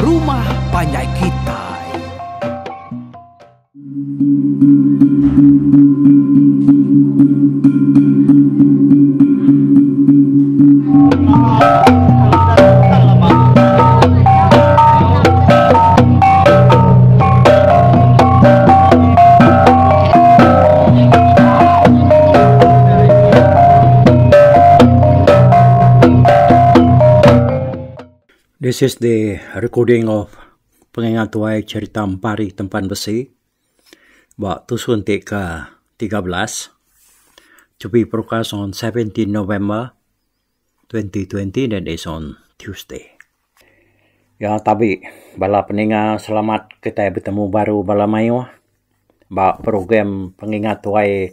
rumah panjai kitai. This is the recording of Pengingat Tuai Cherita Empari Tempan Besi ba tusun ti ke 13 to be broadcast on 17 November 2020 that is on Tuesday. Ya tabi bala peninga selamat kitai betemu baru bala mayuh ba program pengingat tuai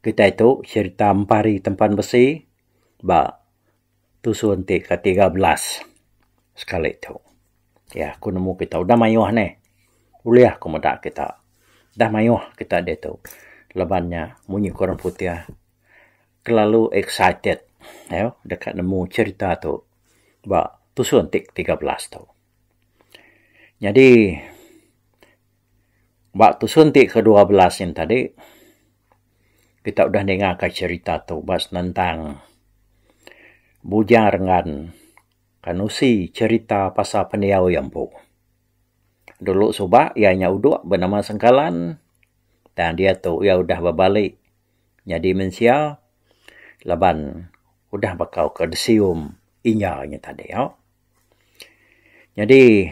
kitai tu cherita Empari Tempan Besi ba tusun ti ke 13 sekali tu. Ya ku nemu kita udah mayuh neh ulih ku meda kita dah mayuh kita ditu laban nya munyi ku orang putih kelalu excited ayo deka nemu cherita tu ba tusun ti 13 tu. Nyadi ba tusun ti ke 12 nyin tadi kita udah ninga ka cherita tu ba senentang Bujang Renggan Kanusi cherita pasal pendiau iya empu. Dulu suba iya nya udok benama Sengkalan tang diatu iya udah bebali nyadi mensia laban udah bakau ke disium inya nya tadi au. Nyadi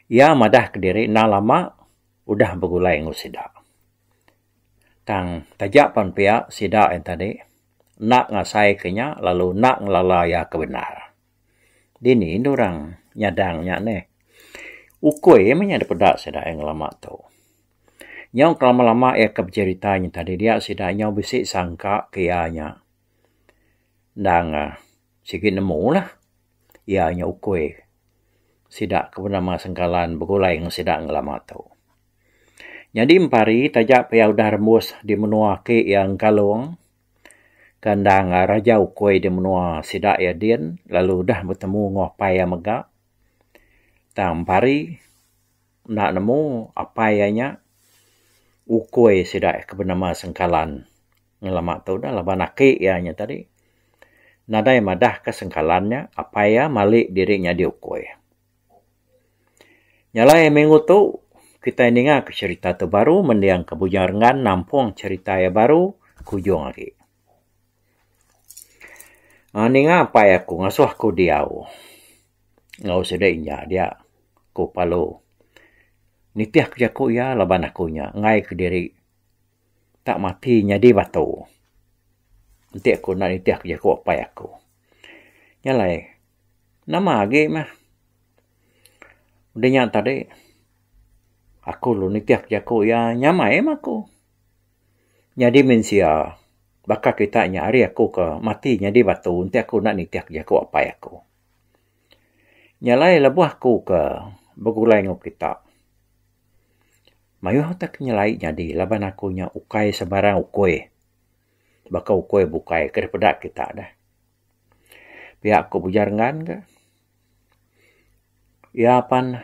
iya madah kediri enda lama udah begulai enggau sida. Tang taja pan pia sida nya tadi enda ngasai ke nya lalu enda ngelala iya ke bendar. Dini enda orang nyadang nya neh. Ukui meh nya dipeda sida iya ngelama tu. Nyau ke lama-lama iya ke becherita nya tadi dia sida nyau bisi sangka ke iya nya endang sigi nemu lah iya nya ukui sida ke benama Sengkalan begulai enggau sida ngelama tu. Nyadi empari taja pa iya udah rembus di menua ake iya Engkalong ke endang raja ukui di menua sida iya din lalu udah betemu enggau apai iya mega tang empari Enda nemu apai iya nya ukui sida ke benama Sengkalan ngelama tu dah laban aki iya nya tadi nadai madah ka Sengkalan nya apai iya mali diri nyadi ukui. Nya alai minggu tu kitai ninga ka cherita tu baru mending ka Bujang Renggan nampung cherita iya baru ke ujung agi. Aaa ninga apai aku ngasuh aku diau enggau sida inya dia ku Palu. Nitih ke jaku iya laban aku nya enggai kediri tak mati nyadi batu. Enti aku enda nitih ke jaku apai aku. Nya alai nama agi mah udah nya tadi aku lalu nitih ke jaku iya nyamai mah aku. Nyadi mensia baka kita nya ari aku ke mati nyadi batu enti aku enda nitih ke jaku apai aku. Nya alai lebuh aku ke begulai enggau kita mayuh utai ke nyelai nyadi laban aku nya ukai sebarang ukui baka ukui bukai ke dipeda kita deh. Pia ku Bujang Renggan ke iya pan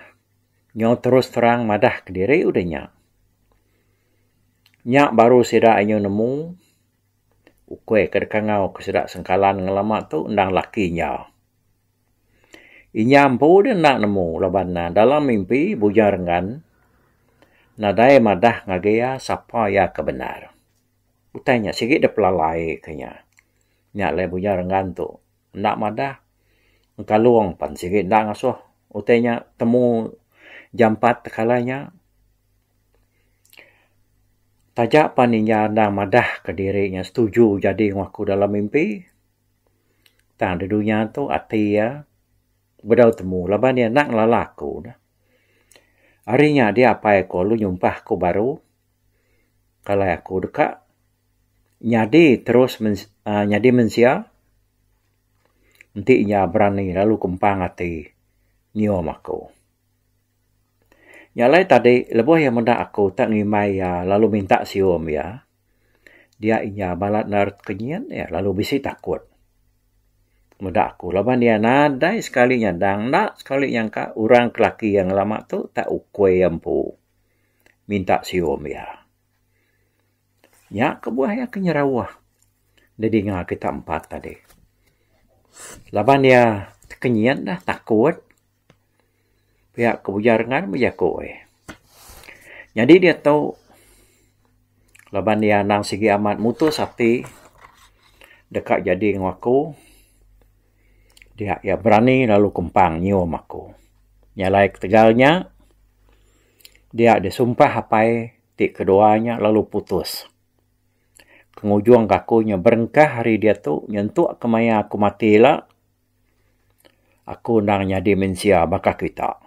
nyau terus terang madah kediri udah nya. Nya baru sida inyu nemu ukui ke deka enggau ke sida sengkalan ngelama tu endang laki inya. Inya empu deh enda nemu laban ne dalam mimpi Bujang Renggan nadai madah ngagai iya sapa iya ke bendar. Utai nya sigi dep pelalai ke inya. Nya alai Bujang Renggan tu enda madah engkalong pan sigi enda ngasuh utai nya temu jampat tekala nya. Taja pan inya endang madah ka diri nya setuju jadi enggau aku dalam mimpi tang da dunya tu ati iya bedau temu laban iya enda ngelala aku ne. Ari nya dia apai aku lalu nyumpah aku baru kalai aku deka nyadi terus uhh nyadi mensia enti inya berani lalu kempang ati nyium aku. Nya alai tadi lebuh iya meda aku tak ngimbai iya lalu minta sium iya, dia inya balat enda reti kenyit iya lalu bisi takut. Meda aku laban iya nadai sekali nyadang enda sekali nyangka orang ke laki iya ngelama tu tak ukui iya empu minta sium iya. Nya kebuah iya ke nyerauh didinga kita empat tadi. Laban iya tekenyit dah takut pia ke Bujang Rengan bejaku eh. Nyadi diatu laban iya anang sigi amat mutus ati deka jadi enggau aku dia iya berani lalu kempang nyium aku. Nya alai ketegal nya dia disumpah apai ti kedua nya lalu putus. Ke ngujung ka aku nya berengkah ari diatu nyentuk ke maya aku mati ila aku endang nyadi mensia baka kita.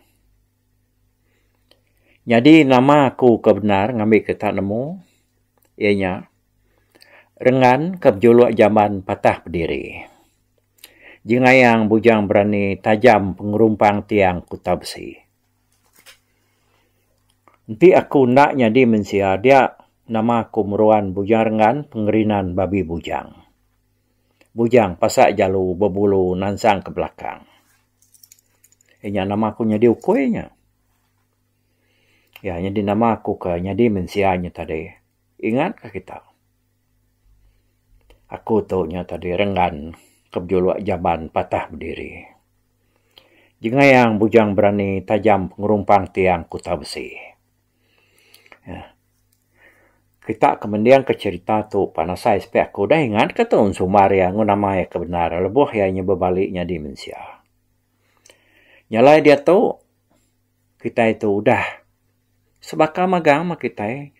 Nyadi nama aku ke bendar ngambi kita nemu iya nya Rengan ke bejuluk jamban patah bediri. Jengayang bujang berani tajam pengerumpang tiang kuta besi. Enti aku enda nyadi mensia dia nama aku meruan Bujang Rengan pengerinan babi bujang. Bujang pasak jalu bebulu nansang ke belakang. Iya nya nama aku nyadi ukui nya. Iya nyadi nama aku ke nyadi mensia nya tadi. Ingat ka kita. Aku tu nya tadi Renggan ke bejuluk Jaban Patah Bediri. Jengayang Bujang Berani Tajam Pengerumpang Tiang Kuta Besi. Kita ke mending ke cherita tu pan asai sepi aku udah ingat ke tu ensumbar iya enggau nama iya ke bendar lebuh iya nyebut bali nyadi mensia. Nya alai diatu kitai tu udah sebaka magang meh kitai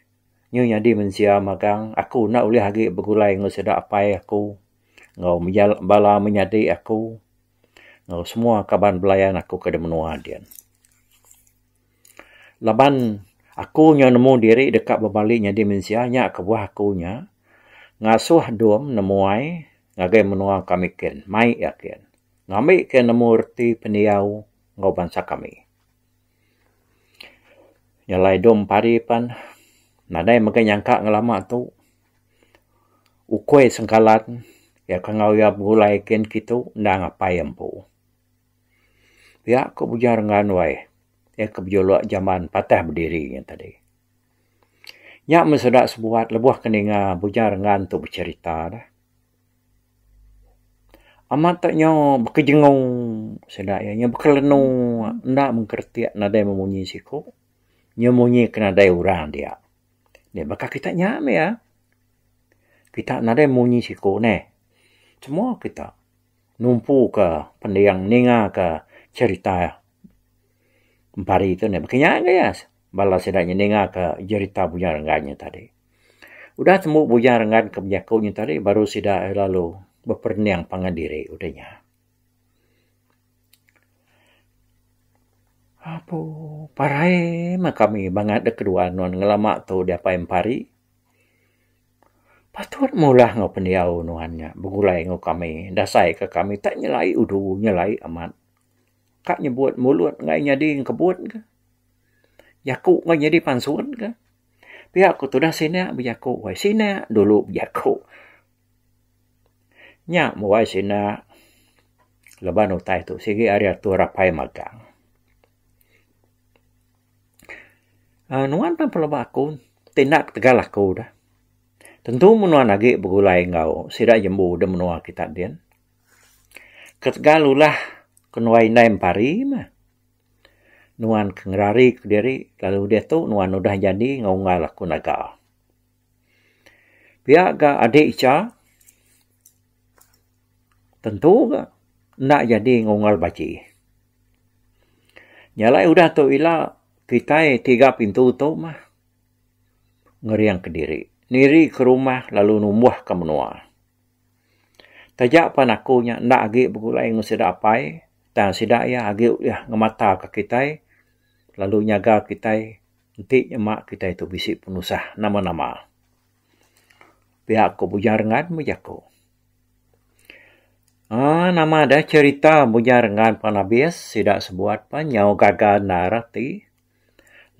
nyu nyadi mensia magang aku enda ulih agi begulai enggau sida apai aku enggau bala menyadi aku enggau semua kaban belayan aku ke da menua din. Laban aku nyau nemu diri deka bebali nyadi mensia nya kebuah aku nya ngasuh dom nemuai ngagai menua kami kin mai iya kin ngambi ke nemu reti pendiau enggau bansa kami. Nya alai dom pari pan nadai mega nyangka ngelama tu ukui sengkalan iya ke enggau iya begulai kin kitu endang apai iya empu. Pia ku Bujang Renggan wai iya ke bejuluk jamban patah bediri nya tadi. Nya meh sida sebuat lebuh ke ninga Bujang Renggan tu becherita dah. Amat tak nyau bekejengu sida iya nyau bekelenu enda mengkeretik nadai memunyi siku nyau munyi ke nadai orang dia. Nya baka kita nya meh iya. Kita nadai munyi siku neh. Semua kita. Numpu ka pending ninga ka cherita empari tu neh. Baka nya ga bala sida nya ninga ka jerita Bujang Renggan nya tadi. Udah tembu Bujang Renggan ke bejaku nya tadi baru sida lalu beperening pangan diri udah nya. Apu parai meh kami bangat da keduan nuan ngelama tu diapai empari. Patut meh ulah enggau pendiau nuan nya begulai enggau kami dasai ka kami tak nyelai udu nyelai amat. Ka nyebut mulut enggai nyadi engkebut ka. Jaku enggai nyadi pansut ka. Pia ku tudah sina bejaku wai sina dulu bejaku. Nya meh wai sina laban utai tu sigi ari atur apai magang. uhh Nuan pan pelaba aku ti enda ketegal aku dah. Tentu meh nuan agi begulai enggau sida jembu da menua kita din. Ketegal ulah kenuai indai empari meh nuan ke ngerari kediri lalu diatu nuan udah jadi enggau unggal aku naga. Pia ga adik icha tentu ga enda jadi enggau unggal baji. Nya alai udah tu ila kitai tiga pintu tu mah ngering kediri niri ke rumah lalu numbuh ka menua. Taja pan aku nya enda agi begulai enggau sida apai tang sida iya agi ulih ngemata ka kitai lalu nyaga kitai enti nyema kitai tu bisi penusah nama-nama. Pia ku Bujang Rengan bejaku. Aaa nama deh cherita Bujang Rengan pan abis sida sebuat pan nyau gaga endar ati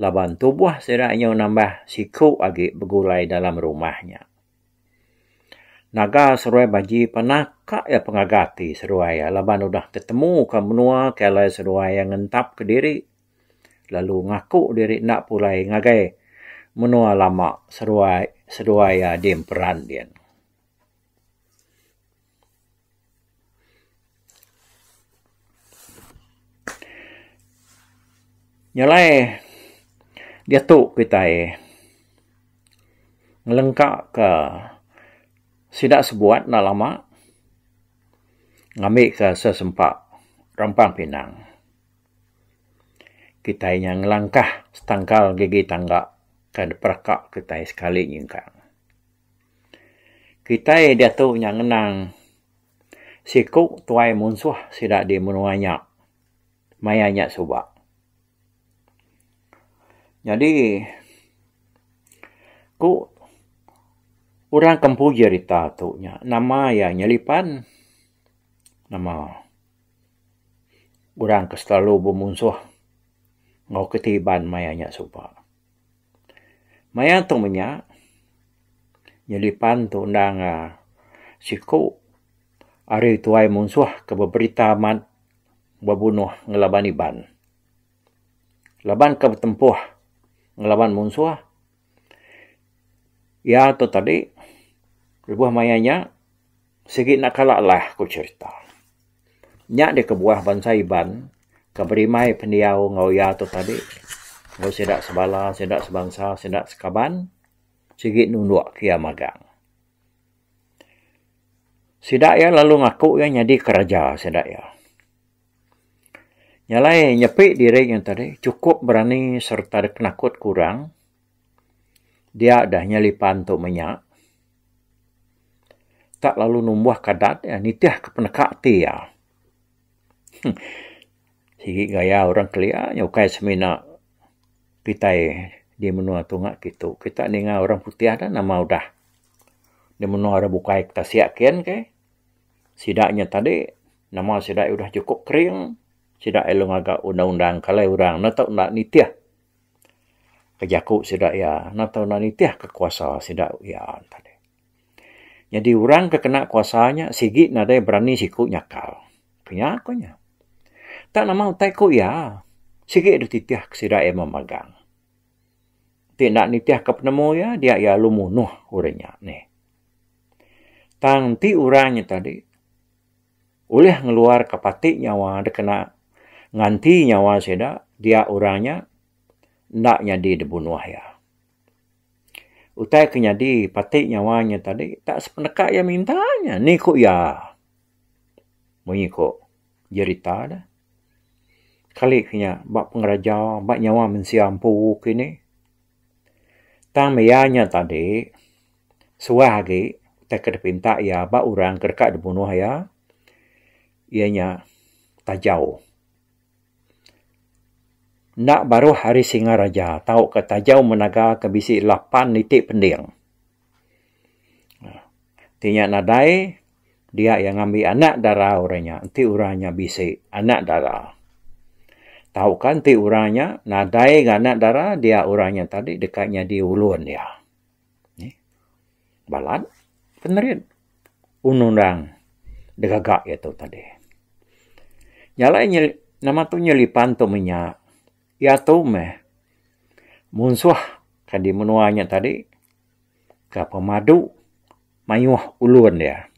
laban tubuh sida nyau nambah siku agi begulai dalam rumah nya. Naga seruai Baji pan naka iya pengaga ati seruai iya laban udah tetemu ka menua ke alai seruai iya ngentap kediri lalu ngaku diri enda pulai ngagai menua lama seruai seduai iya di Emperan din. Nyelai diatu kitai ngelengka ka sida sebuat enda lama ngambi ka sesempa rampang pinang. Kitai nya ngelangkah setangkal gigi tangga ka diperaka kitai sekali nyingkang. Kitai diatu nya ngenang siku tuai munsuh sida di menua nya maya nya suba. Nyadi ku orang ke empu jerita tu nya nama iya Nyelipan nama orang ke selalu bemunsuh enggau keti Iban maya nya suba. Maya tu menya, Nyelipan tu endang siku ari tuai munsuh ke beberita amat bebunuh ngelaban Iban. Laban ke betempuh ngelaban munsuh, iya tu tadi lebuh maya nya Sigi enda kala lah ku cherita. Nya deh kebuah bansa Iban ke berimbai pendiau enggau iya tu tadi enggau sida sebala, sida sebangsa, sida sekaban sigi nundok ke iya magang. Sida iya lalu ngaku iya nyadi keraja sida iya. Nya alai nyepi diri nya tadi chukup berani sereta deka penakut ke orang dia deh nyelipan tu menya. Tak lalu numbuh ka adat iya nitih ka peneka ati iya. Sigi gaya orang kelia nya ukai semina kitai di menua tunga kitu. Kita ninga orang putih da nama udah di menua orang bukai ke tasik kian keh. Sida nya tadi nama sida udah chukup kering sida lalu ngaga undang-undang kalai orang ne tau enda nitih ke jaku sida iya enda tau enda nitih ke kuasa sida iya tadi. Nyadi orang ke kena kuasa nya sigi nadai berani siku nyakal. Kinya ku nya. Tak nama utai ku iya sigi deh titih ke sida iya memagang. Ti enda nitih ke penemu iya dia iya lalu munuh orang nya nih. Tang ti orang nya tadi ulih ngeluar ka pati nyawa dek kena nganti nyawa sida dia orang nya enda nyadi dibunuh iya. Utai ke nyadi pati nyawa nya tadi tak sepeneka iya minta nya ni ku iya. Munyi ku jerita ne. Kali ke nya ba pengeraja ba nyawa mensia empu kini. Tang iya nya tadi suah agi utai ke dipinta iya ba orang ke deka dibunuh iya, iya nya tajau. Enda baruh ari Singa Raja tauka tajau menaga ke bisi lapan iti pending. Ti nya nadai dia iya ngambi anak dara orang nya enti orang nya bisi anak dara. Tauka enti orang nya nadai ga anak dara dia orang nya tadi deka nyadi ulun iya. Balat penerit undang-undang digaga iya tu tadi. Nya alai nama tu nyelipan tu menya iya tu meh munsuh ke di menua nya tadi ka pemadu mayuh ulun iya.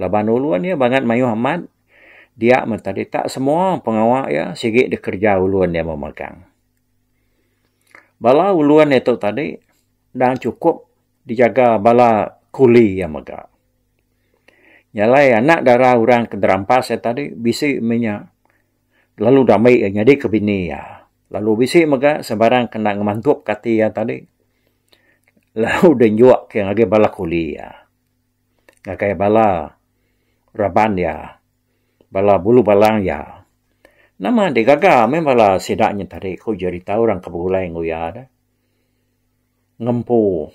Laban ulun iya bangat mayuh amat dia meh tadi tak semua pengawa iya sigi dikereja ulun iya memagang. Bala ulun iya tu tadi endang chukup dijaga bala kuli iya mega. Nya alai anak dara orang ke dirampas iya tadi bisi meh nya lalu diambi iya nyadi ke bini iya. Lalu bisi mega sebarang ke enda ngemantup ke ati iya tadi lalu dienjuk ke ngagai bala kuli iya ngagai bala raban iya bala bulu balang iya. Nama digaga meh bala sida nya tadi ku jerita orang ke begulai enggau iya deh. Ngempu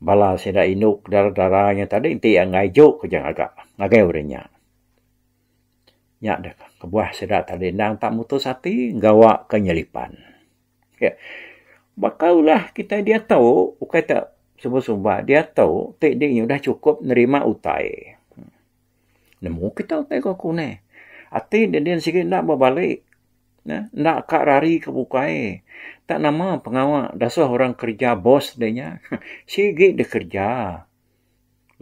bala sida indu dara-dara nya tadi enti iya enggai juk ke ngaga ngagai orang nya. Nya deh kebuah sida tadi endang tak mutus ati gawa ke nyelipan. Baka ulah kitai diatu ukai te. Suba-suba diatu ti di udah chukup nerima utai. Nemu kita utai ku aku neh. Ati ne din sigi enda bebali ne enda ka rari ke bukai. Tak nama pengawa dasuh orang kerja bos de nya sigi deh kerja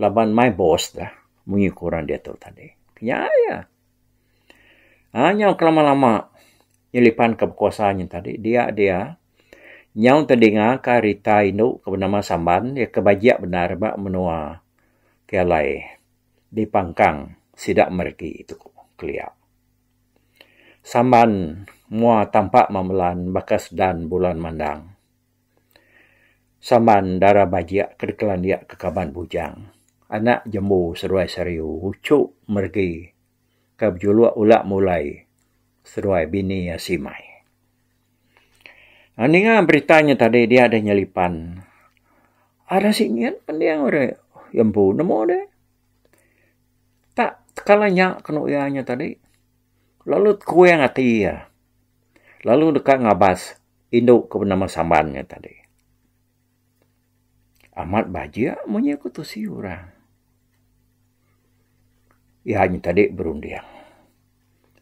laban mai bos dah munyi ku orang diatu tadi. Nya iya. Aaa nyau ke lama-lama nyelipan ke bekuasa nyin tadi dia dia nyau tedinga ka rita indu ke benama Samban iya ke bajik bendar ba menua ke alai dipangkang sida meregi tu kelia. Samban mua tampak memelan baka sedan bulan mandang. Samban dara bajik ke dikelandik ke kaban bujang. Anak jembu seduai seriu uchu meregi ke bejuluk ulak mulai seduai bini iya Simai. Ninga berita nya tadi dia deh nyelipan. Ada singit pending ore empu nemu deh. Tak tekala nya kenu iya nya tadi lalu tekuing ati iya lalu deka ngabas indu ke benama Samban nya tadi. Amat bajik munyi ku tusi orang. Iya nya tadi berunding.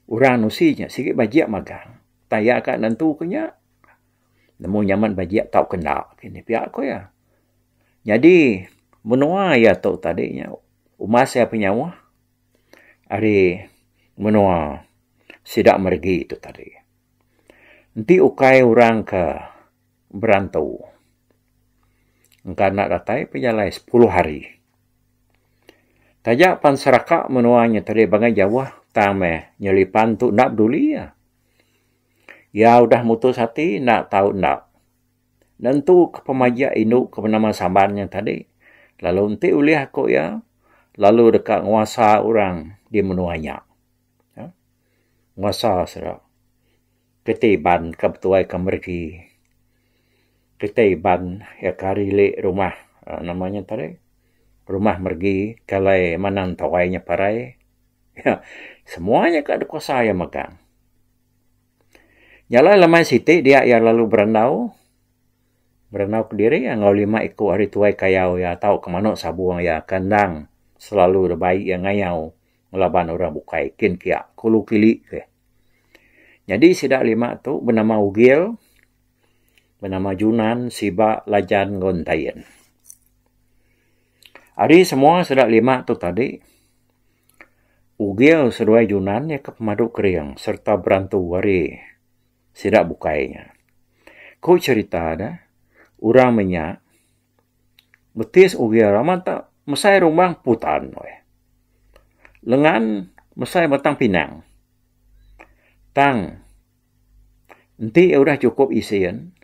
Orang nusi nya sigi bajik magang. Tang iya ka nentu ke nya nemu nyaman bajik tauka enda kini pia ku iya. Nyadi menua iya tu tadi nya umbas iya penyauh ari menua sida meregi tu tadi. Enti ukai orang ke berantu engka enda datai pejalai sepuluh hari. Taja pan seraka menua nya tadi bangai jauh tang meh nyelipan tu enda peduli iya. Iya udah mutus ati enda tau enda. Nentu ke pemajik indu ke benama Samban nya tadi lalu enti ulih ku iya lalu deka nguasa orang di menua nya. Nguasa sida kiti Iban ke betuai ke meregi. Kiti Iban iya ke ari ili rumah nama nya tadi rumah meregi ke alai manang tuai nya parai. Semua nya ka dikuasa iya megang. Nya alai lemai siti dia iya lalu berandau, berandau kediri iya enggau lima iku ari tuai kayau iya tauka manok sabung iya ke endang selalu da bai iya ngayau ngelaban orang bukai kin kia kulu kili ke. Nyadi sida lima tu benama Ugil, benama Junan, Siba, Lajan enggau Entayin. Ari semua sida lima tu tadi Ugil seduai Junan iya ke pemadu kering sereta berantu ari sida bukai nya. Ku cherita ne, orang menya betis Ugil amat tak mesai rumbang putan weh. Lengan mesai batang pinang. Tang enti iya udah chukup isin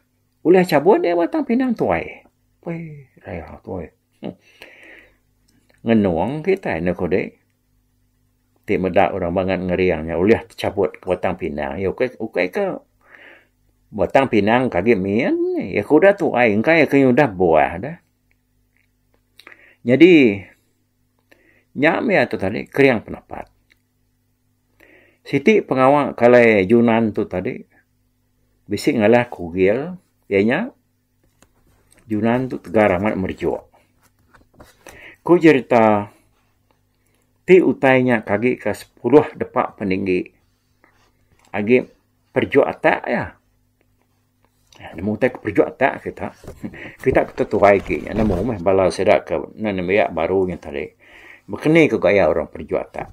ulih chabut iya batang pinang tuai. Pei raya tuai. Ngenung kitai ne kudi ti meda orang bangat ngering nya ulih techabut ke Batang Pinang iya ukai ukai ke Batang Pinang ke agi min iya ke udah tuai engka iya ke udah buah deh. Nyadi nya mih tu tadi kering penapat. Siti pengawa ke alai Junan tu tadi bisi ngalah kugil iya nya. Junan tu tegar amat merejuk. Ku jerita ti utai nya kagi ka sepuluh depa peninggi agi perejuk atak iya. Nemu utai ke perejuk atak kita. Kita ke tuai agi nya nemu meh bala sida ke nembiak baru nya tadi. Baka ni ku gaya orang perejuk atak.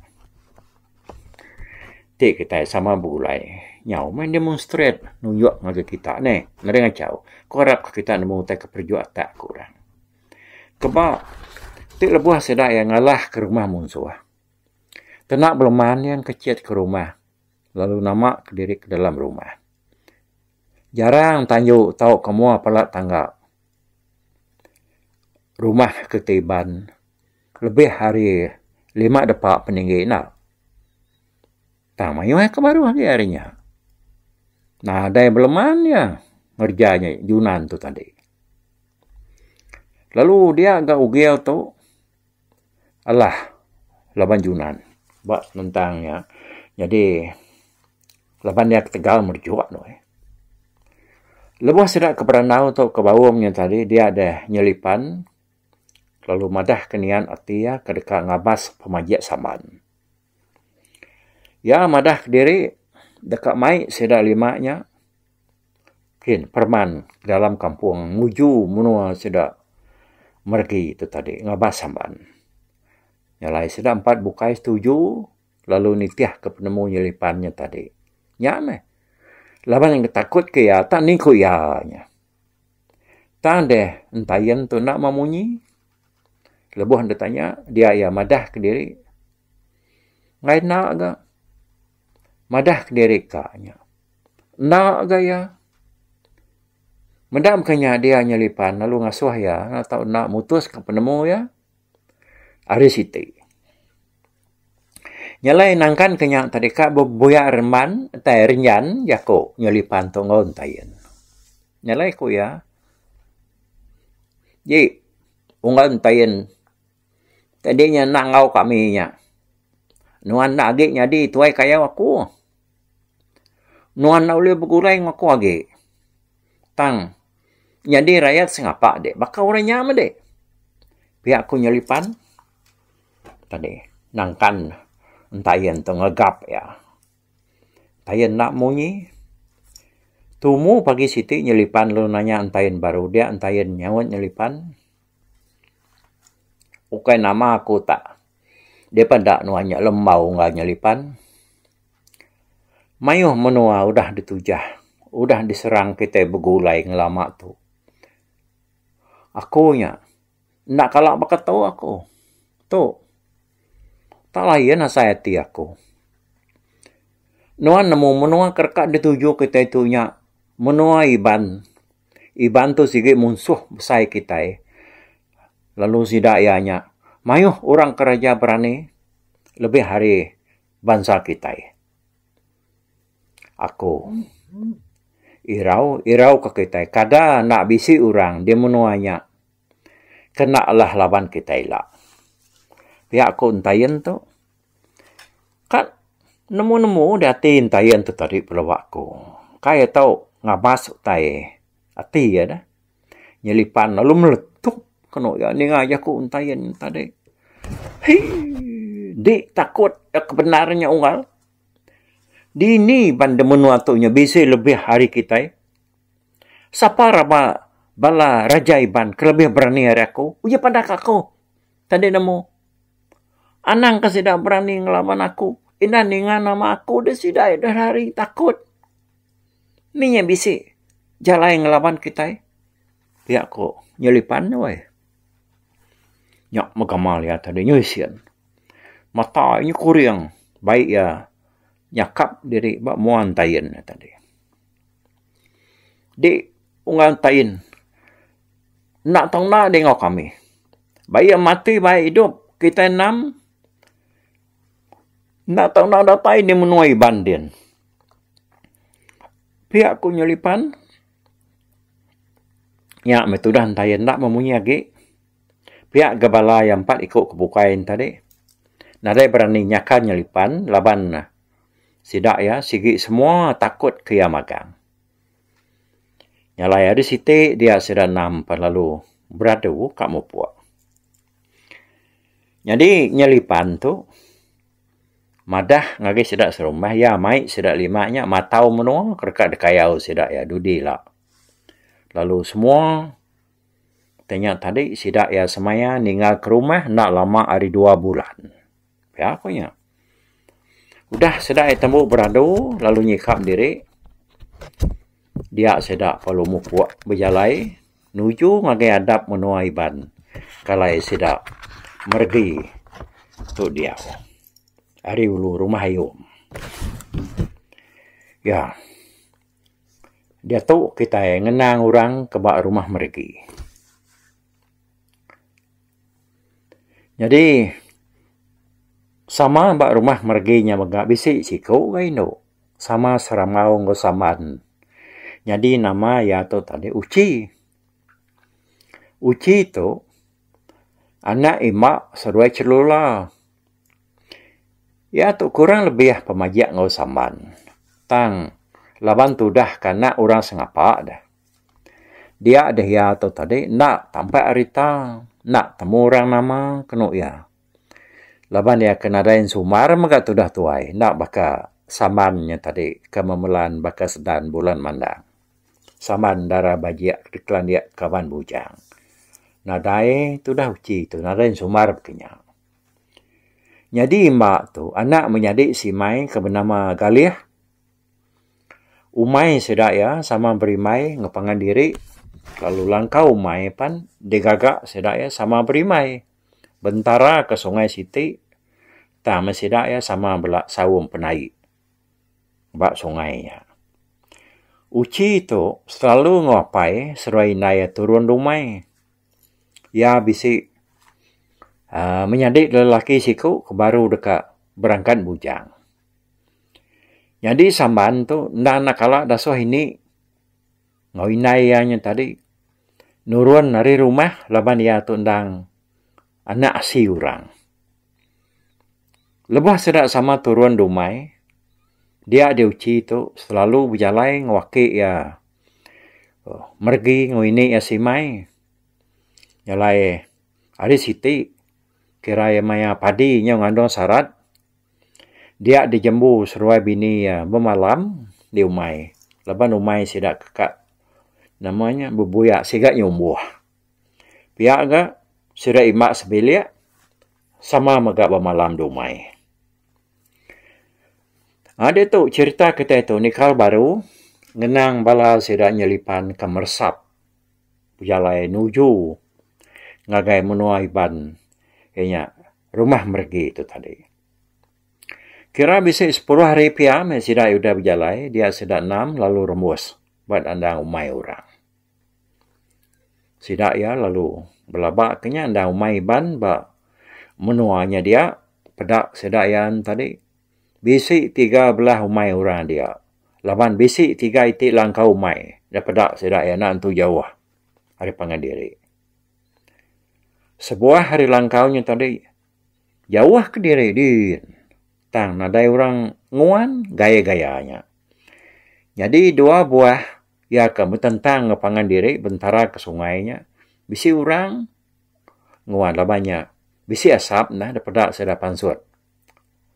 Ti kitai sama begulai nyau meh demonstrate nunjuk ngagai kita neh nadai ngachau. Ku arap ka kita nemu utai ke perju atak ku orang. Keba ti lebuh sida iya ngalah ke rumah munsuh tena beleman iya ngkechit ke rumah lalu nama kediri ke dalam rumah. Jarang tanju tauka mua pala tangga rumah ke ti iban. Lebih ari lima depa peninggi enda. Tang mayuh ke baruh agi ari nya. Nadai beleman iya ngereja nya Junan tu tadi. Lalu dia ga ugil tu alah laban Junan ba senentang nya nyadi laban iya ketegal merejuk tu. Lebuh sida ke berandau tu ke baum nya tadi dia deh nyelipan. lalu madahka niat ati iya ke deka ngabas pemajik Samban. Iya madah kediri deka mai sida lima nya kin pereman dalam kampung nuju menua sida meregi tu tadi ngabas Samban. Nya alai sida empat bukai setuju lalu nitihka penemu nyelipan nya tadi. Nya meh laban takut ke iya tak ni ku iya nya. Tang deh entayan tu enda memunyi lebuh ne tanya dia iya madah kediri. Enggai enda ga. Madah kediri ka nya. Enda ga iya. Meda meka nya dia nyelipan lalu ngasuh iya tau enda mutus ka penemu iya ari siti. Nya alai nangkan ke nya tadi ka bebuya remban tai renjan jaku nyelipan tu enggau entayan. Nya alai ku iya ji unggal entayan. Tadi nya enda enggau kami nya. Nuan enda agi nyadi tuai kayau aku. Nuan enda ulih begulai enggau aku agi. Tang nyadi rayat sengapa dek baka orang nya meh dek. Pia ku nyelipan tadi nangkan entayan tu ngegap iya. Tayen enda munyi. Tumu pagi siti nyelipan lalu nanya entayan baru dia entayan nyaut nyelipan. Ukai nama aku tak dipeda nuan nya lembau enggau nyelipan. Mayuh menua udah ditujah udah diserang kitai begulai ngelama tu. Aku nya enda kala baka tu aku. Tu tak lain asai ati aku. Nuan nemu menua ke reka dituju kitai tu nya menua Iban. Iban tu sigi munsuh besai kitai lalu sida iya nya mayuh orang kereja berani lebih ari bansa kitai. Aku irau irau ka kitai kada enda bisi orang di menua nya kena alah laban kitai ila. Pia ku entain tu Ka nemu nemu deh ati entayan tu tadi pelaba ku. Kai tau ngabas utai ati iya deh. Nyelipan lalu meletup kenu iya ninga jaku entayan tadi. Hii di takut ke bendar nya unggal. Dini ban da menua tu nya bisi lebih ari kitai. Sapa raba bala raja Iban ke lebih berani ari aku. Uji padah ka aku. Tadi nemu. Anang ka sida berani ngelaban aku. Indah ninga nama aku deh sida ida rari takut. Mih nya bisi jalai ngelaban kitai. Pia ko nyelipan nya weh. Nya meh gamal iya tadi nyau isin. Mata iya kuring bai iya nyakap diri ba mua entain nya tadi. Di unggal entain. Enda tau enda deh enggau kami. Ba iya mati ba iya idup kitai enam enda tau enda datai di menua Iban din. Pia ku nyelipan nya meh tudah entai enda memunyi agi. Pia ga bala iya empat iku ke bukai ne tadi nadai berani nyakal nyelipan laban sida iya sigi semua takut ke iya magang. Nya alai ari siti dia sida enam pan lalu beradu ka mupuk. Nyadi nyelipan tu madah ngagai sida serumah iya mai sida lima nya matau menua ke deka dikayau sida iya dudi ila. Lalu semua ti nya tadi sida iya semaya ninggal ke rumah enda lama ari dua bulan. Pia ku iya. Udah sida iya tembu beradu lalu nyikap diri dia sida perlu mupuk bejalai nuju ngagai adap menua Iban kalai sida meregi tu diau ari ulu rumah ayung. Iya diatu kitai ngenang orang ke ba rumah meregi. Nyadi sama ba rumah meregi nya mega bisi siku ga indu sama serambau enggau samban. Nyadi nama iya tu tadi Uchi. Uchi tu anak imba seduai Chelula. Iya tu kurang lebih pemajik enggau samban tang laban tudah ke anak orang sengapa deh. Dia deh iya tu tadi enda tampak rita. Enda temu orang nama kenu iya. Laban iya ke nadai ensumar mega tudah tuai enda baka Samban nya tadi ke memelan baka sedan bulan mandang. Samban dara bajik dikelandik kaban bujang. Nadai tudah uchi tu nadai ensumar baka nya. Nyadi imba tu anak menyadi Simai ke benama Galih. Umai sida iya sama berimbai enggau pangan diri lalu langkau umai pan digaga sida iya sama berimbai. Bentara ke sungai siti tang meh sida iya sama bela saum penaik ba sungai nya. Uchi tu selalu enggau apai seruai indai iya turun rumai. Iya bisi aaa menyadi lelaki siku ke baru deka berangkat bujang. Nyadi Samban tu enda anak kala dasuh ini enggau indai iya nya tadi nurun ari rumah laban iya tu endang anak asi orang. Lebuh sida sama turun dumai dia diuchi tu selalu bejalai enggau aki iya meregi enggau ini iya simai jalai hari siti kira iya maya padi nyau ngandung sarat. Dia dijembu seruai bini iya bemalam di umai laban umai sida ke ka nama nya bebuya siga nyumbuh. Pia ga sida ima sebilik sama mega bemalam di umai. Aaa ditu cherita kitai tu nikal baru ngenang bala sida nyelipan ke meresap bejalai nuju ngagai menua Iban iya nya rumah meregi tu tadi. Kira bisi sepuluh hari pia meh sida udah bejalai dia sida enam lalu rembus ba dandang umai orang. Sida iya lalu belaba ke nya endang umai Iban ba menua nya dia peda sida iya tadi bisi tiga belah umai orang dia laban bisi tiga iti langkau umai da peda sida iya enda entu jauh ari pangan diri. Sebuah ari langkau nya tadi jauh kediri din tang nadai orang nguan gaya-gaya nya. Nyadi dua buah iya ke betentang enggau pangan diri bentara ke sungai nya bisi orang nguan laban nya bisi asap neh daripada sida pansut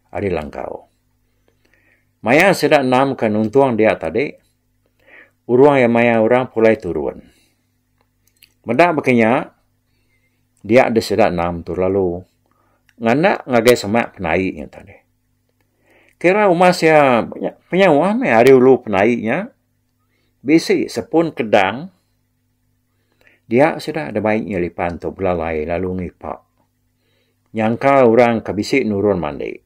ari langkau. Maya sida enam ke nuntung dia tadi urung iya maya orang pulai turun. Meda baka nya, dia deh sida enam tu lalu nganda ngagai semak penaik nya tadi. Kira umas iya penyauh meh ari ulu penaik nya bisi sepun kedang dia sida da bai nyelipan tu belalai lalu ngipa nyangka orang ke bisi nurun mandi.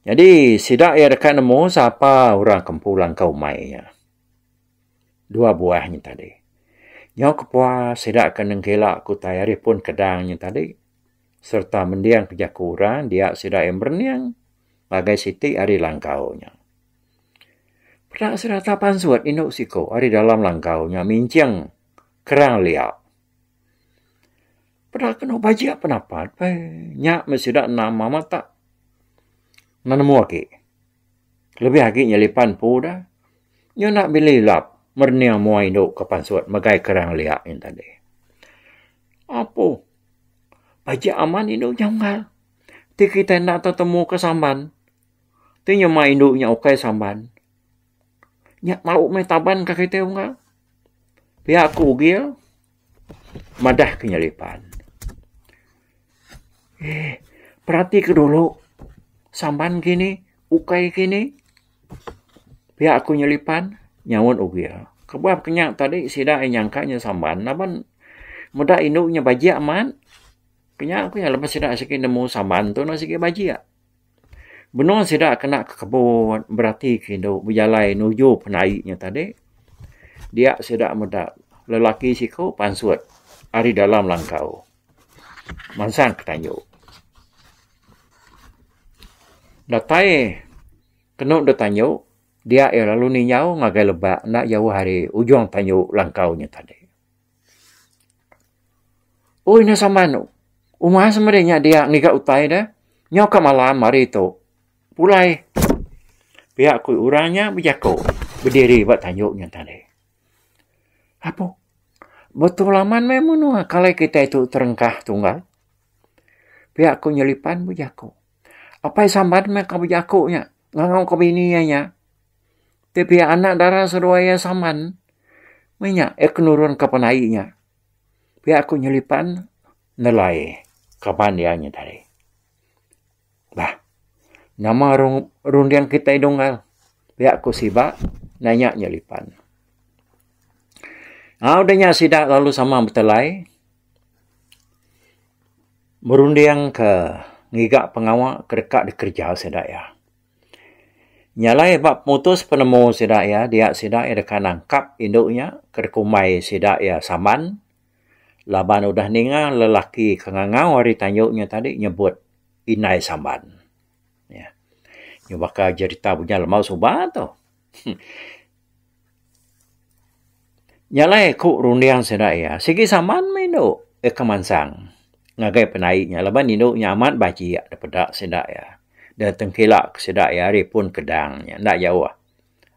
Nyadi sida iya deka nemu sapa orang ke empu langkau umai nya. Dua buah nya tadi. Nyau kepuas sida ke nengkila ke utai ari pun kedang nya tadi sereta mending ke jaku orang dia sida iya merening ngagai siti ari langkau nya. Peda sida tak pansut indu siku ari dalam langkau nya minching kerang lia. Peda kenu bajik penapat peh nya meh sida nama matak nemu agi. Lebih agi nyelipan empu da. Nyu enda bili lap merening mua indu ke pansut megai kerang lia nyin tadi. Apu pajak amat indu nya unggal. Ti kitai enda tetemu ke samban. Ti nyema indu nya ukai samban. Nya tau meh taban ka kitai unggal. Pia ku Ugil madah ke nyelipan. Eh perati ke dulu samban kini ukai kini. Pia ku nyelipan nyaut Ugil. Kebuah ke nya tadi sida iya nyangka nya samban laban meda indu nya bajik amat. Ke nya ku iya lebuh sida sigi nemu samban tu ne sigi bajik. Benung sida kena ke kebun berati ke indu bejalai nuju penaik nya tadi dia sida meda lelaki siku pansut ari dalam langkau mansang ke tanju. Datai kenu da tanju dia iya lalu ninjau ngagai lebak enda jauh ari ujung tanju langkau nya tadi. Oi nya samban tu. Uma semadi nya dia ngiga utai deh. Nyau ka malam hari tu. Pulai. Pia ku orang nya bejaku bediri ba tanju nya tadi. Apu. Betul amat meh menua kalai kitai tu terengkah tunggal. Pia ku Nyelipan bejaku. Apai Samban meh ka bejaku nya ngangau ka bini iya nya. Ti pia anak dara seduai iya Samban meh nya iya ke nurun ka penai nya. Pia ku Nyelipan nelai kaban iya nya tadi. Bah nama runding kitai dunggal pia ku Siba nanya Nyelipan. Au udah nya sida lalu sama betelai berunding ke ngiga pengawa ke deka dikereja sida iya. Nya alai ba pemutus penemu sida iya dia sida iya deka nangkap indu nya ke dikumbai sida iya Samban laban udah ninga lelaki ke ngangau ari tanju nya tadi nyebut indai Samban. Nyau baka jerita Bujang Lembau suba tu. Nya alai ku runding sida iya, sigi saman meh indu eka mansang ngagai penai nya laban indu nya amat bajik da peda sida iya. Da tengkila ke sida iya ari pun kedang nya enda jauh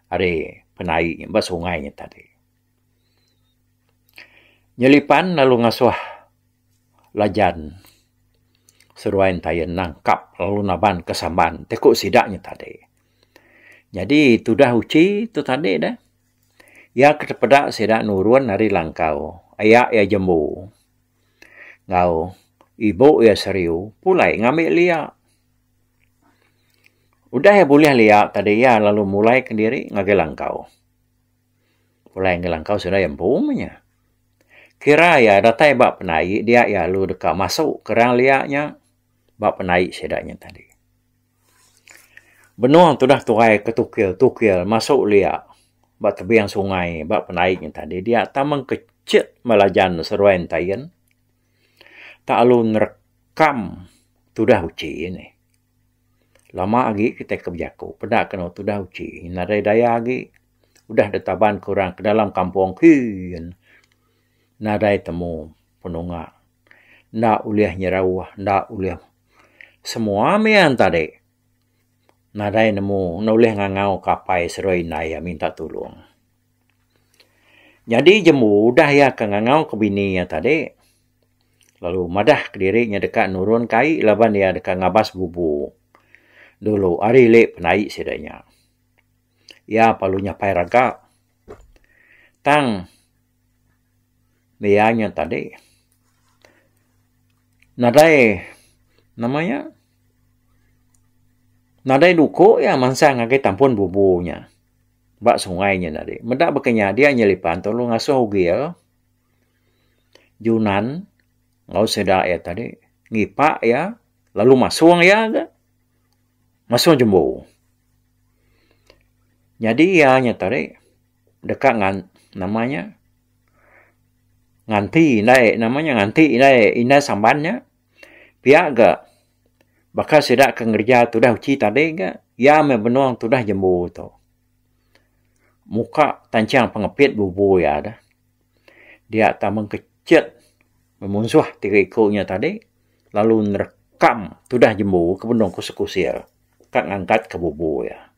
ari penai nya ba sungai nya tadi. Nyelipan lalu ngasuh Lajan seduai entayan nangkap lalu naban ke samban ti ku sida nya tadi. Nyadi tudah uchi tu tadi deh iya ke tepeda sida nurun ari langkau aya iya jembu enggau ibu iya seriu pulai ngambi lia. Udah iya bulih lia tadi iya lalu mulai kediri ngagai langkau. Pulai ngagai langkau sida iya empu meh nya. Kira iya datai ba penai dia iya lalu deka masu kerang lia nya ba penai sida nya tadi. Benung tudah tuai ke tukil tukil masu lia ba tebing sungai ba penai nya tadi dia tang meng kecit belajan seruai entain tak lalu nerekam tudah uchi nih. Lama agi kitai ke bejaku peda ke tudah uchi nadai daya agi udah ditaban ke orang ke dalam kampung kin nadai temu penunga enda ulih nyerauh enda ulih semua mih iya tadi nadai nemu enda ulih ngangau ke apai seduai indai iya minta tulung. Nyadi jembu udah iya ke ngangau ke bini iya tadi lalu madah kediri nya deka nurun ke ai laban iya deka ngabas bubu dulu ari ili penai sida nya. Iya perlu nyapai raga tang iya nya tadi nadai nama nya nadai duku iya mansang ngagai tampun bubu nya. Ba sungai nya tadi. Meda baka nya dia nyelipan tulu ngasuh ugil Junan enggau sida iya tadi ngipak iya lalu masung iya ga masung jembu. Nyadi iya nya tadi deka ngan nama nya nganti indai nama nya nganti indai indai samban nya pia ga Baka sida ke ngereja tudah uchi tadi ga, iya meh benung tudah jembu tu. Muka tanchang pengepit bubu iya deh. Dia tau mengkechit memunsuh tiga iku nya tadi lalu nerekam tudah jembu ke benung kusir-kusir ka ngangkat ke bubu iya.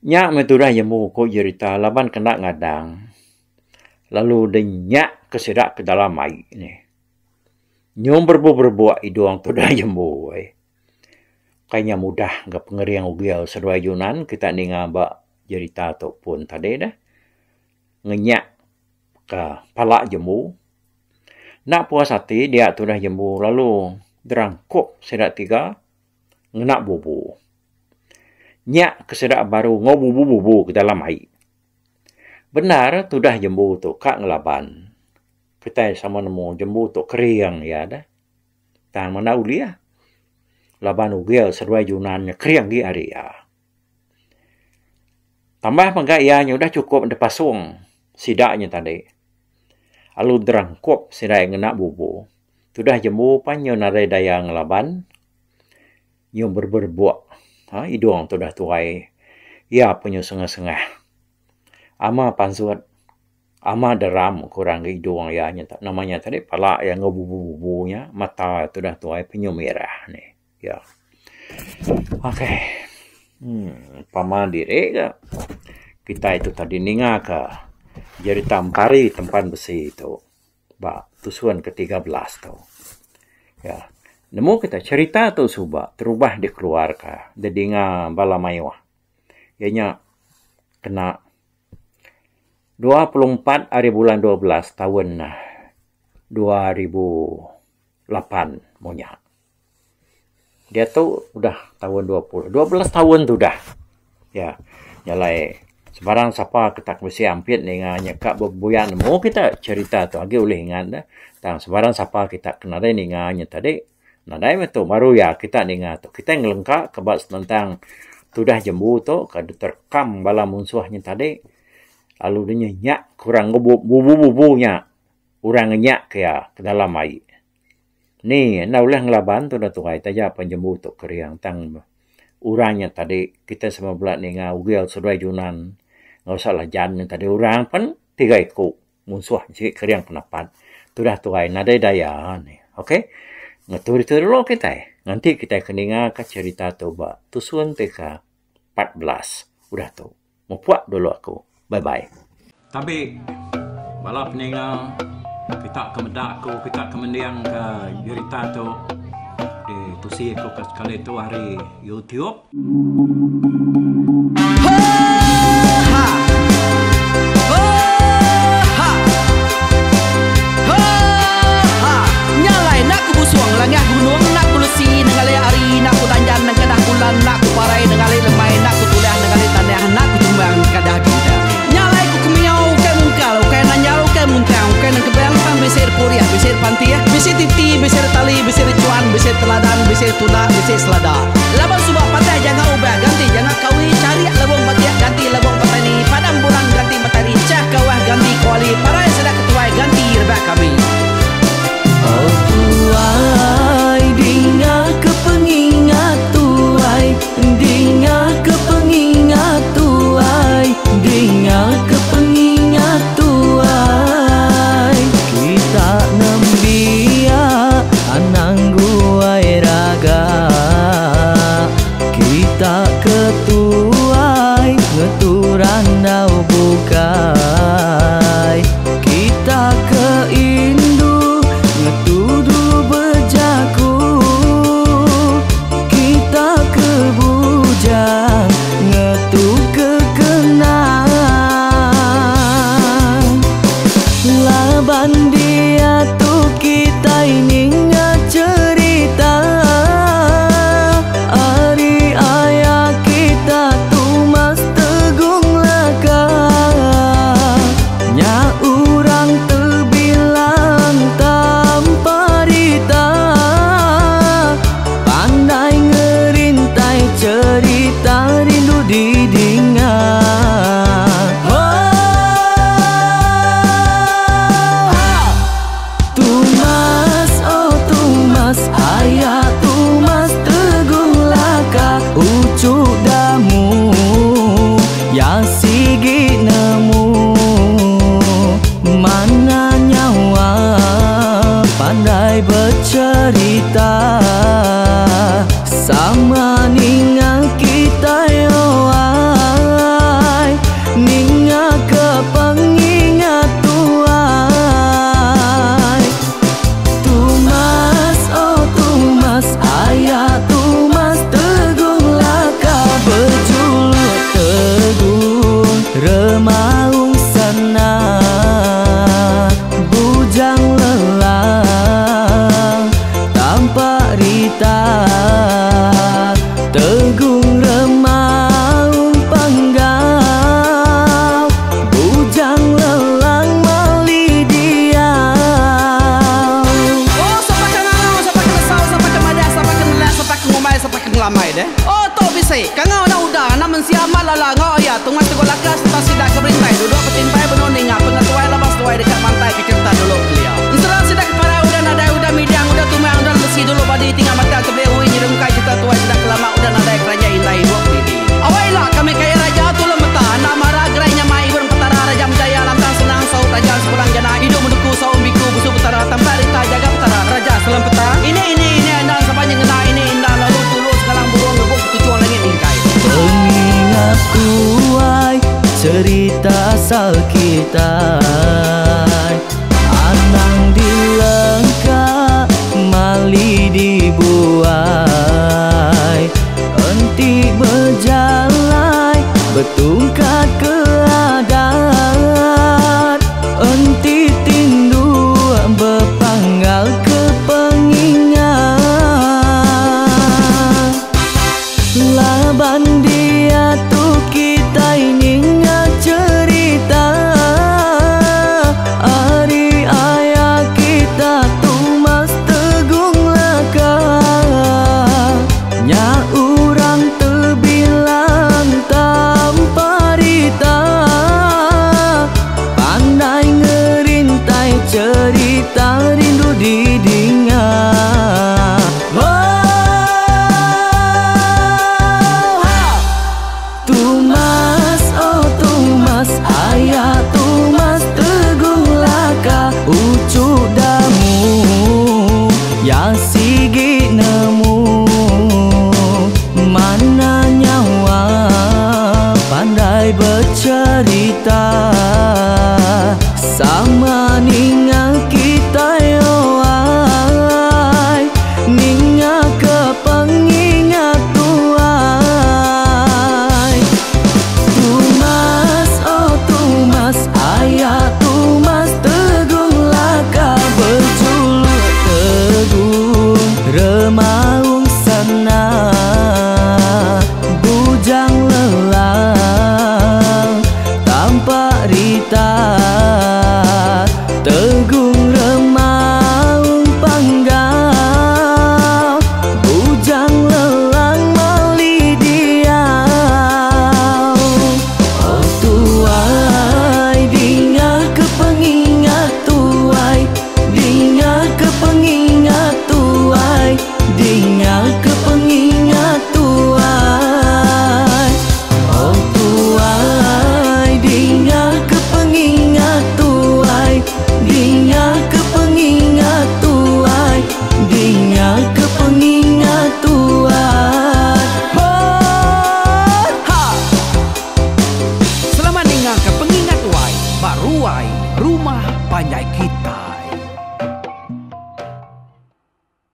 Nya meh tudah jembu ku jerita laban kena ngadang lalu dinyak ke sida ke dalam ai nih. Nyum berebuk-berebuk idung tudah jembu ai. Kai nya mudah ga pengering ugil seduai Junan kita ninga ba jerita tu pun tadi deh. Ngenyak ka pala jembu. Enda puas ati dia tudah jembu lalu derangkup sida tiga ngena bubu. Nyak ke sida baru enggau bubu-bubu ke dalam ai. Bendar tudah jembu tu ka ngelaban. Kitai sama nemu jembu tu kering iya deh. Tang menda ulih laban ugil seduai junan nya kering agi ari iya. Tambah mega iya nya udah chukup dep pasung sida nya tadi lalu derangkup sida iya ngena bubu. Tudah jembu pan nyau nadai daya ngelaban nyau berebuk-rebuk uhh idung tudah tuai iya pun nyau sengah-sengah. Ama pansut. Ama deram ku orang agi idung iya nya nama nya tadi pala iya enggau bubu-bubu nya mata tudah tuai penyu mirah nih iya. Okay uhh pama diri ga kitai tu tadi ninga ka. Jerita Empari Tempan Besi tu ba tusun ke 13 tu. Ya. Nemu kita cherita tu suba terubah dikeluarka didinga bala mayuh. Iya nya kena 24 hari bulan 12 taun 2008 munya. Diatu udah taun 20, 12 taun tu udah. Ya. Nya alai sebarang sapa ke tak bisi ampit ninga nya ka bebuya nemu kita cherita tu agi ulih ingat ne. Tang sebarang sapa kita ke nadai ninga nya tadi nadai meh tu baru iya kita ninga tu. Kitai ngelengka ke ba senentang tudah jembu tu ke diterekam bala munsuh nya tadi lalu ne nyenyak ke orang bubu-bubu nya orang ngenyak ke iya ke dalam ai. Ni enda ulih ngelaban tudah tuai taja pan jembu tu kering tang orang nya tadi kitai sama bela ninga ugil seduai junan enggau salah jan nya tadi orang pen tiga iku munsuh sigi kering penapat tudah tuai nadai daya ne ok ngetu ditu dulu kitai nganti kitai ke ninga ka cherita tu ba tusun ti ka 14 udah tu. Mupuk dulu aku. Bye bye. Tabi bala peninga kita ke meda aku kita ke mending ke jerita tu di tusi aku ke sekali tu ari YouTube. Oh tuai dinga ke pengingat tuai dinga ke pengingat tuai dinga ke pengingat tuai kita nembiak anang guai raga kita ke tuai ngetu randau bukai kita ke indu ngetu dulu bejaku kita ke bujang ngetu ke kenang laban diatu kitai ninga cherita ari aya kita Tumas Tegung Laka nya orang tebilang tanpa rita pandai ngerintai cherita rindu didinga. Tumas oh Tumas aya Tumas Tegung Laka uchu damu ya sigi nemu mana nyawa pandai bercerita sama ninga kitai oh ai ninga ke pengingat tuai Tumas oh Tumas aya Tumas Tegung Laka bejuluk Tegung Remaung Sana bujang lelang tanpa rita Tegung Remaung Panggau bujang lelang mali diau. Oh sapa ke ngangau sapa ke nesau sapa ke madah sapa ke nelak sapa ke ngumbai sapa ke ngelamai deh. Oh tu bisi kangau anak uda anak mensia amat lala enggau aya Tungas Teguh Laka sereta sida ke berintai duduk betimpai benung ninga pengetuai laban seduai deka mantai ke cherita dulu kelia. Ensera sida ke parai udah nadai udah midang udah tumang udah lemesi dulu badi tinggal matang tebeli ui nyerungkai cherita tuai sida ke lama udah nadai keranjai indai ibuk didi. Awai ila kami kaya raja tulung meta enda mara gerai nyamai ibun petara raja menjaya lantang senang saut raja sepulang jana idup menuku saum biku busu petara tampak rita jaga petara raja selam peta ini ini ini endang sapa nyengena ini endang lalu tulu sengalang burung ngebuk ketuchung langit mingkai. Pengingat tuai cerita asal kita. Tungkat ke adat enti tindu bepanggal ke pengingat. Laban